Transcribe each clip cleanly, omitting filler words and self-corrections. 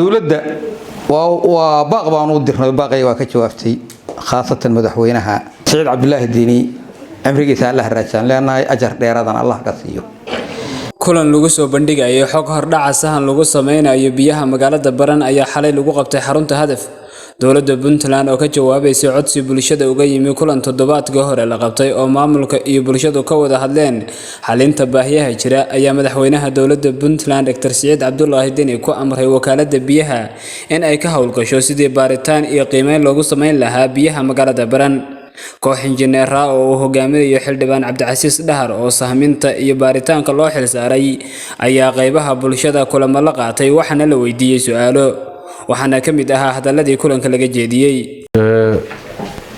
Dowladda waa baaq baan u dirnay, baaqay waa ka jawaabtay, khaasatan madaxweynaha Siciid Cabdulaahi Deni. Cimrigiisa Allah raajaan leenahay, ajar dheeradan Allah ka siiyo. Kulan lagu soo bandhigayo xog hordhaca sahan lagu sameynayo biyaha magaalada Baran ayaa xalay lagu qabtay xarunta Hadaf. Dowladda Puntland oo ka jawaabaysa codsi bulshada uga yimi kulan toddobaadkii hore la qabtay oo maamulka iyo bulshadu ka wada hadleen xalinta baahiyaha jira, ayaa madaxweynaha dowladda Puntland Dr. Siciid Cabdulaahi Deni ku amray wakaaladda biyaha in ay ka howlgasho sidii baaritaan iyo qiimeyn loogu sameyn lahaa biyaha magaalada Baran. Koox injineer ah oo uu hogaaminayo xildhibaan Cabdicasiis Dhahar oo sahminta iyo baaritaanka loo xilsaaray ayaa qaybaha bulshada kulamo la qaatay, waxaana la weydiiyey su'aalo, waxaana ka mid ahaa hadaladii kulanka laga jeediyey.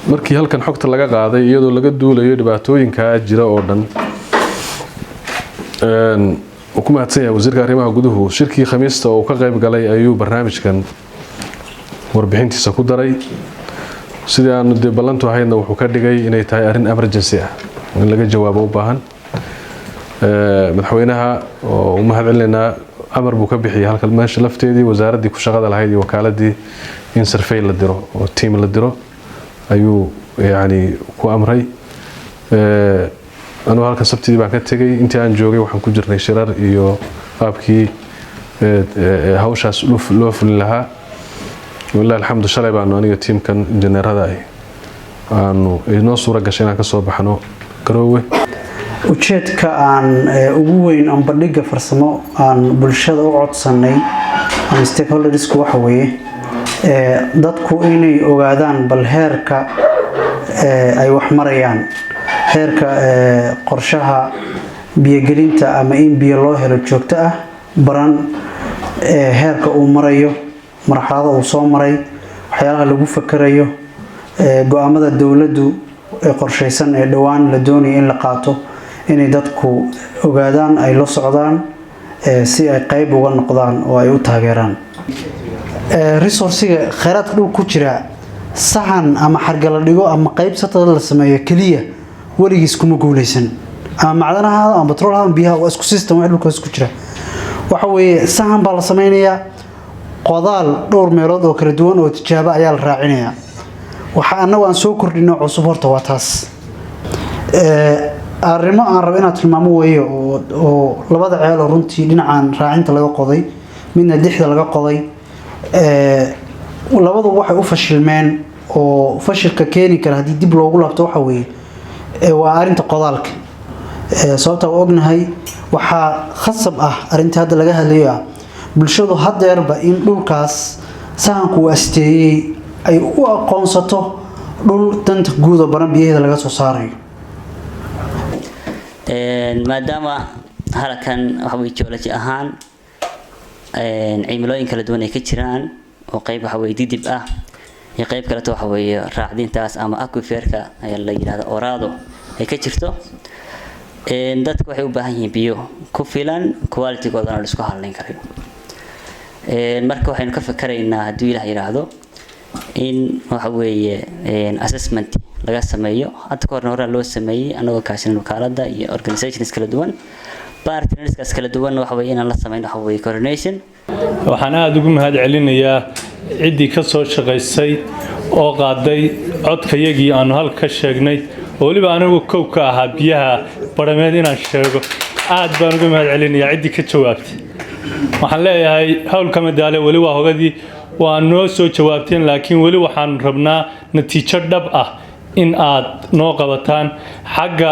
Markii halkan xogta laga qaaday, iyadoo laga duulayo dhibaatooyinkaa jira oo dhan, uu ku mahadsan yahay wasiirka arrimaha guduhu, shirkii Khamiista oo uu ka qayb galay ayuu barnaamijkan warbixintiisa ku daray. Sidii aanu dee ballantu ahaydna, wuxuu ka dhigay inay tahay arrin emergency ah in laga jawaabo u baahan. Madaxweynaha oo u mahad celinaynaa, amar buu ka bixiyay halka meesha lafteedii wasaaraddii ku shaqada lahayd iyo wakaaladii in survey la diro oo team la diro ayuu yani ku amray. Anugu halkan Sabtidii baan ka tegay. Intii aan joogay waxaan ku jirnay shirar iyo qaabkii hawshaas loo fulin lahaa. Walilah alxamdu, shalay baanu aniga tiimkan injineerada ah aanu inoo suura gashay inaan kasoo baxno Garoowe. Ujeedka aan ugu weyn aan bandhiga farsamo aan bulshada u codsanay ama stakeholdersku waxa weeye dadku inay ogaadaan bal heerka ay wax marayaan, heerka qorshaha biyogelinta ama in biyo loo helo joogto ah Baran, heerka uu marayo, marxalada uu soo maray, waxyaalaha lagu fakarayo, go'aamada dowladdu ee qorshaysan ee dhowaan la doonayo in la qaato, inay dadku ogaadaan, ay la socdaan, si ay qeyb uga noqdaan oo ay u taageeraan resource-iga, kheyraadka dhulka ku jira. Saxan ama xargala dhigo ama qeyb satada la sameeyo keliya weligiis kuma guuleysan, ama macdanaha ama batroolha ama biyaha, waa isku system. Wax dhulkaas ku jira waxa weeye sahan baa la sameynayaa, qodaal dhowr meelood oo kala duwan oo tijaabo ayaa la raacinayaa. Waxa annagu aan soo kordhino cusub horta waa taas. Arrimo aan rabo inaad tilmaamo weeye oo labada ceel oo runtii dhinacan raacinta laga qoday, midna dixda laga qoday, labadu waxay u fashilmeen oo fashilka keeni kara haddii dib loogu laabto waxa weeye waa arrinta qodaalka. Sababta waa ognahay, waxaa khasab ah arrintii hadda laga hadlayo ah bulshadu hadeerba in dhulkaas sahanku uu asteeyey ay u aqoonsato dhul danta guud oo Baran biyaheeda laga soo saarayo. Maadaama halkan waxa weye geology ahaan cimilooyin kala duwan ay ka jiraan, oo qeyb waxa weye didib ah iyo qeyb kaleto waxa weeye raacdintaas ama aquiferka la yidhahdo orado ay ka jirto, dadka waxay u baahan yihiin biyo ku filan, qualitygoodana la isku halayn karayo. Marka waxaynu ka fakaraynaa, hadduu Ilaah yidhaahdo, in waxa weeye assessment laga sameeyo. Hadda ka horna horaa loo sameeyey, anagoo kaashan wakaalada iyo organizations kala duwan, partnerskaas kala duwan, waxa weye inaan la sameyn waxa weye coordination. Waxaan aada ugu mahad celinayaa ciddii ka soo shaqaysay oo qaaday codkayagii aanu halka ka sheegnay, oo weliba anigu kow ka ahaa biyaha Barameed inaan sheego. Aad baan uga mahad celinayaa ciddii ka jawaabtay. Waxaan leeyahay howlka madaale weli waa hogadii, waa noo soo jawaabteen, laakiin weli waxaan rabnaa natiijo dhab ah in aad noo qabataan xagga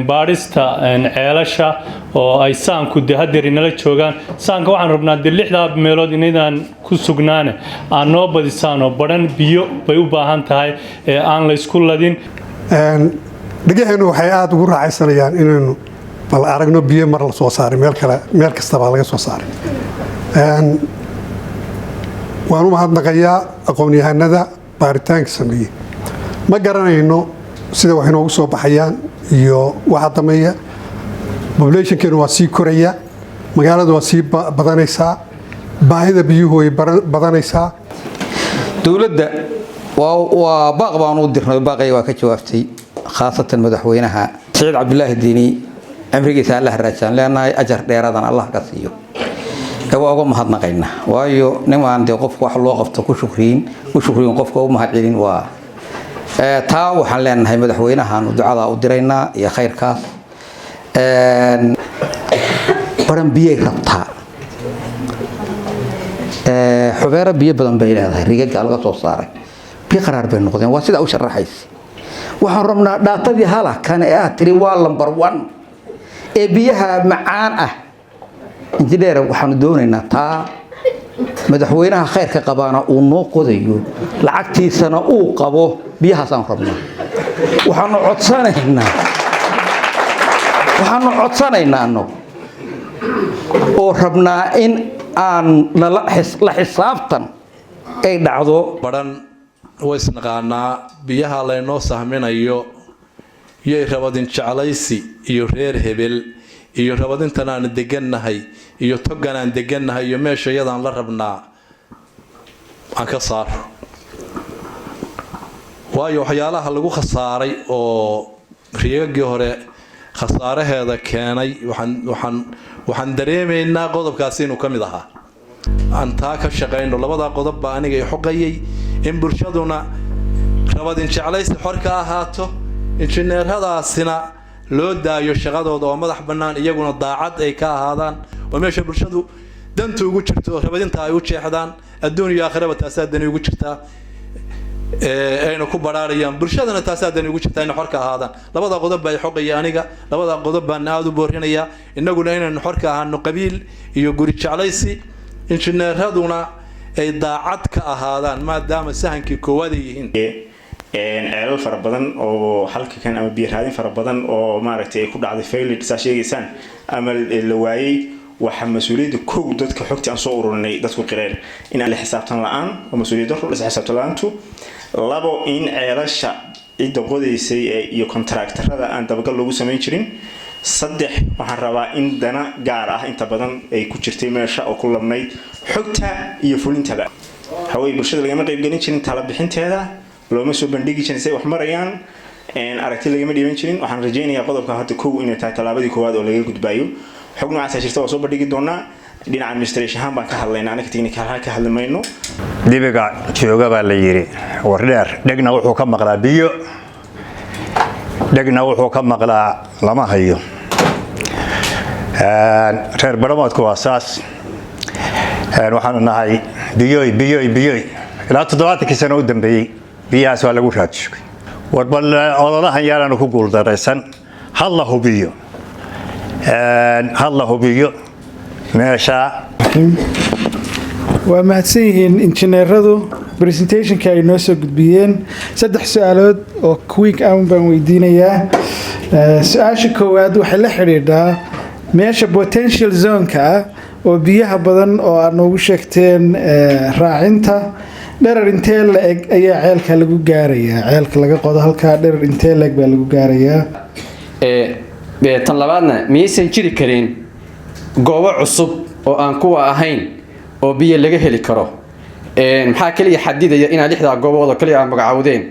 baadhista ceelasha oo ay saanku de hadeer inala joogaan. Saanka waxaan rabnaa de lixdaa meelood inaydaan ku sugnaane aad noo badisaan, oo Badhan biyo bay u baahan tahay ee aan laysku ladin. Dhegaheennu waxay aada ugu raaxaysanayaan inaynu bal aragno biyo mar la soo saaray meel kale, meel kastabaa laga soo saaray. Waan u mahadnaqayaa aqoon-yahanada baaritaanka sameeyey. Ma garanayno sida wax inoogu soo baxayaan iyo waxa dameeya. Populationkeenu waa sii koraya, magaaladu waa sii badanaysaa, baahida biyuhu way badanaysaa. Dowladda waa baaq baan u dirnay, baaqay waa ka jawaabtay, khaasatan madaxweynaha Siciid Cabdulaahi Deni. Cimrigiisa Allah raajaan leenahay, ajar dheeradan Allah ka siiyo. Waa uga mahadnaqaynaa, waayo nimaan dee qofka wax loo qabto ku shukriyin, ku shukriyin, qofka u mahad celin waa taa. Waxaan leenahay madaxweynahaanu ducadaa u diraynaa iyo khayrkaas. Baran biyay rabtaa, Xubeero biyo badan bay leedahay, rigaga laga soo saaray biyo qaraar bay noqdeen. Waa sidaa u sharaxaysa. Waxaan rabnaa data-dii halakan ee aad tiri waa number one ee biyaha macaan ah. Injineer, waxaanu doonaynaa taa madaxweynaha khayrka qabaana uu noo qodayo, lacagtiisana uu qabo, biyahaasaan rabnaa. Waxaanu codsanaynaa annagu oo rabnaa in aan la xisaabtan ay dhacdo. Baran way isnaqaanaa. Biyaha laynoo sahminayo yay rabadin jeclaysi iyo reer hebel iyo rabadintan aan degannahay iyo togan aan degannahay iyo meesha iyadaan la rabnaa aan ka saaro, waayo waxyaalaha lagu khasaaray oo riigagii hore khasaaraheeda keenay, waxaan dareemaynaa qodobkaasi inuu ka mid ahaa. Aan taa ka shaqayno. Labadaa qodob baa aniga i xoqayay: in bulshaduna rabadin jeclaysi xor ka ahaato, injineeradaasina loo daayo shaqadooda oo madax bannaan, iyaguna daacad ay ka ahaadaan oo meesha bulshadu danta ugu jirto oo rabadinta ay u jeexdaan. Adduun iyo aakhiraba taasaa dani ugu jirtaa, ayna ku baraarayaan. Bulshadana taasaa dani ugu jirtaa inay xor ka ahaadaan. Labada qodob baa xoqaya aniga, labada qodob baan aada u boorinayaa. Innaguna inaynu xor ka ahaano qabiil iyo guri jeclaysi, injineeraduna ay daacad ka ahaadaan maadaama sahankii koowaad ay yihiin. Ceelal fara badan oo halka kan ama biyo raadin fara badan oo maaragtay ay ku dhacday failed saa sheegaysaan ama la waayey, waxaa mas-uuliyadda kow dadka xogtii aan soo ururinay dadku qireen in aan la xisaabtan la-aan oo mas-uuliyad daro la xisaabtan la-aantu. Labo, in ceelasha cidda qodaysay iyo contractor-ada aan dabagal loogu samayn jirin. Saddex, waxaan rabaa in dana gaar ah inta badan ay ku jirtay meesha oo ku labnayd xogta iyo fulintaba. Waxaweye bulshada lagama qaybgelin jirin tala bixinteeda, looma soo bandhigi jirin say wax marayaan, aragti lagama dhiiban jirin. Waxaan rajaynayaa qodobka hadda kow inay tahay tallaabadii koowaad oo laga gudbaayo. Xog noocaasa jirta, waa soo bandhigi doonaa. Dhinaca administration ahaan baan ka hadlaynaa, anaga technical ahaan ka hadli mayno. Dibiga jooga baa la yidhi wardheer, dhegna wuxuu ka maqlaa biyo, dhegna wuxuu ka maqlaa lama hayo. Reer Baramoodku waa saas. Waxaanu nahay biyoy, biyoy, biyoy. Ilaa 70kii sano u dambeeyey biyahaas waa lagu raadshugay. War bal ololahan yaalaanu ku guuldaraysan. Ha la hubiyo, ha la hubiyo meesha. Waa mahadsan yihiin injineeradu presentation-ka ay noo soo gudbiyeen. Saddex su-aalood oo quick ah baan weydiinayaa. Su-aasha koowaad waxay la xidhiidhaa meesha potential zone-ka ah oo biyaha badan oo aad noogu sheegteen raacinta. Dherer intee la eg ayaa ceelka lagu gaarayaa? Ceelka laga qodo halkaa dherer intee la eg baa lagu gaarayaa? Tan labaadna, miyaysan jiri karin goobo cusub oo aan kuwa ahayn oo biyo laga heli karo? Maxaa kaliya xadidaya inaad lixdaa goobood oo kaliya aad magacowdeen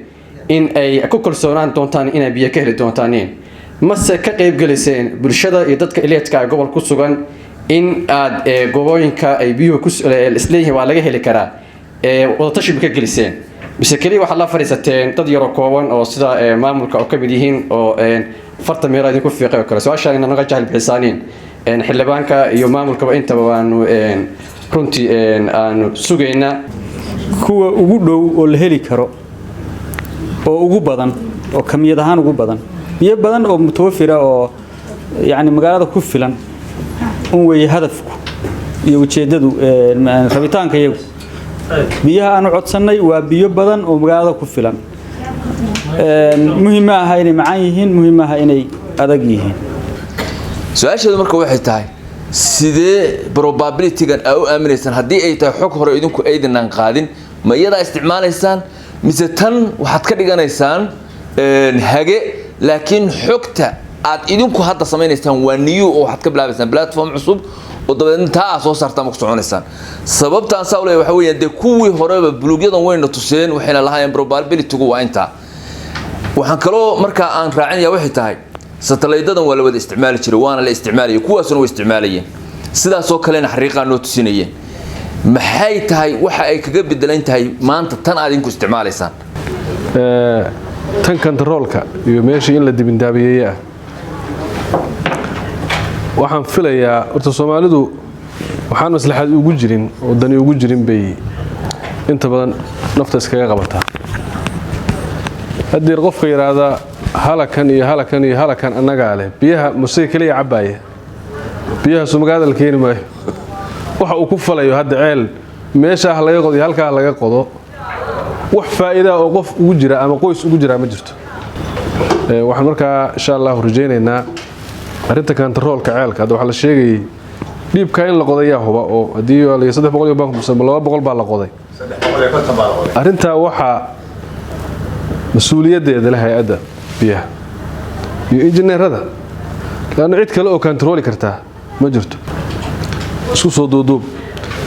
in ay ku kalsoonaan doontaan inay biyo ka heli doontaaniin? Mase ka qaybgeliseen bulshada iyo dadka ileedka ee gobol ku sugan in aad goobooyinka ay biyuhu isleeyihiin waa laga heli karaa wadatashi ma ka geliseen, mise keliya waxaad la fadhiisateen dad yaroo kooban oo sida maamulka oo ka mid yihiin oo farta meelo idinku fiiqay oo kale? Su-aashaan ina naga jahil bixisaaniin xildhibaanka iyo maamulkaba intaba waanu runtii aanu sugaynaa. Kuwa ugu dhow oo la heli karo oo ugu badan oo kamiyad ahaan ugu badan, biyo badan oo mutawafira oo yacni magaalada ku filan un weeye hadafku iyo ujeeddadu. Rabitaanka iyagu biyaha aanu codsannay waa biyo badan oo magaalada ku filan. Muhiim ma aha inay macaan yihiin, muhiim ma aha inay adag yihiin. Su-aasheedu marka waxay tahay: sidee probability-gan aa u aaminaysaan haddii ay tahay xog hore idinku aydanaan qaadin? Ma iyadaa isticmaalaysaan mise tan waxaad ka dhiganaysaan hage? Laakiin xogta aad idinku hadda samaynaysaan waa new oo waxaad ka bilaabaysaan platform cusub oo dabadeedna taa aad soo saartaan ma ku soconaysaan? Sababtaan saa u leeyahay waxa weeyaan, dee kuwii horeba buluugyadan wayna tuseen, waxayna lahaayeen probability-gu waa intaa. Waxaan kaloo markaa aan raacinaya waxay tahay, satellite-dadan waa la wada isticmaali jiray, waana la isticmaalayay, kuwaasuna way isticmaalayeen. Sidaasoo kalena xariiqaa noo tusinayeen. Maxay tahay waxa ay kaga bedelan tahay maanta tan aad idinku isticmaalaysaan? Tan kantaroolka iyo meeshii in la dibindaabiyeeye ah, waxaan filayaa horta Soomaalidu waxaan maslaxad ugu jirin oo dani ugu jirin bay inta badan nafta iskaga qabataa. Haddii qofka yidhaahda halakan iyo halakan iyo halakan annagaa leh, biyaha muse keliya cabbaaya, biyahaasu magaalada la keeni maayo. Waxa uu ku falayo hadda ceel meesha ah laga qodo iyo halkaa laga qodo, wax faa'iidaa oo qof ugu jira ama qoys ugu jiraa ma jirto. Waxaan markaa insha Allahu rajaynaynaa arrinta kantaroolka ceelka. Hadda waxaa la sheegayay dhiibkaa in la qoday yaa huba, oo haddii la 300 iyo 200 baa la qoday. Arrintaa waxaa mas-uuliyaddeeda leh hay-adda biyaha iyo injineerada, laanna cid kale oo kantarooli kartaa ma jirto. Isku soo duuduub,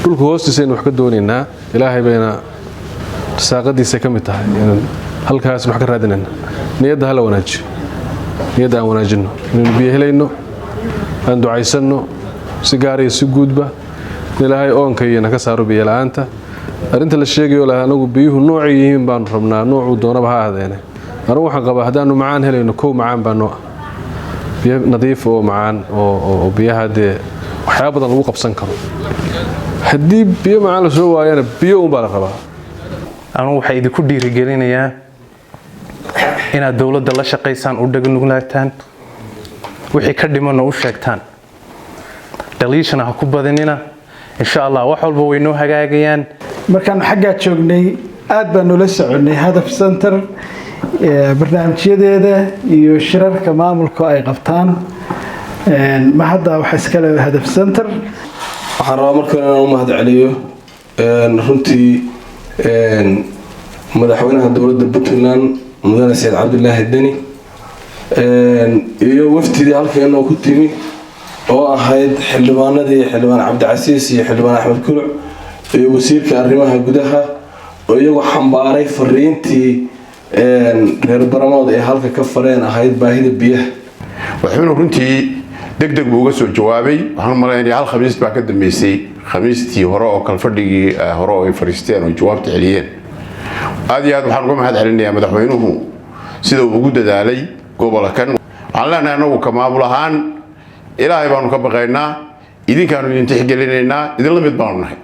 dhulka hoostiisaynu wax ka doonaynaa, Ilaahay bayna rasaaqadiisa ka mid tahay inaan halkaas wax ka raadinayna. Niyadda hala wanaajiyo, niyadda aan wanaajinno inaynu biyo helayno, aan ducaysanno si gaar iyo si guudba in Ilaahay oonka iyo naka saaro biyo la-aanta. Arrinta la sheegayo laha anagu biyuhu noocay yihiin baanu rabnaa, noocuu doonaba ha ahdeene. Anigu waxaan qabaa haddaanu macaan helayno, kow macaan baa noo ah, biyo nadiif oo macaan oo biyaha dee waxyaaba badan lagu qabsan karo. Haddii biyo macaan la soo waayana, biyo uunbaa la rabaa. Anugu waxaa idinku dhiirigelinayaa inaad dowladda la shaqaysaan, u dhagnuglaagtaan, wixii ka dhimanna u sheegtaan, dhaliishana ha ku badinina. Insha Allah wax walba way noo hagaagayaan. Markaanu xaggaa joognay aad baanu la soconay Hadaf Center barnaamijyadeeda iyo shirarka maamulku ay qabtaan. Ma hadda waxa iskale Hadaf Center. Waxaan rabaa marka inaan u mahad celiyo runtii madaxweynaha dowladda Puntland, mudane Saciid Cabdilaahi Deni, iyo wafdidii halkeen oo ku timi oo ahayd xildhibaanadii, xildhibaan Cabdicasiis iyo xildhibaan Axmed Kuluc iyo wasiirka arrimaha gudaha, oo iyagoo xambaaray fariintii reer Baramood ee halka ka fareen ahayd baahida biyaha. Madaxweynuhu runtii deg deg buu uga soo jawaabay. Waxaan u malaynayaa hal Khamiis baa ka dambeysay, Khamiistii hore oo kalfadhigii hore oo ay fadhiisteen oo jawaabta celiyeen. Aad iyo aad waxaan uga mahad celinayaa madaxweynuhu sida uu ugu dadaalay gobolkan. Waxaan leenahay anagu ka maamul ahaan Ilaahay baanu ka baqaynaa, idinkaanu idin tixgelinaynaa, idinla mid baanu nahay.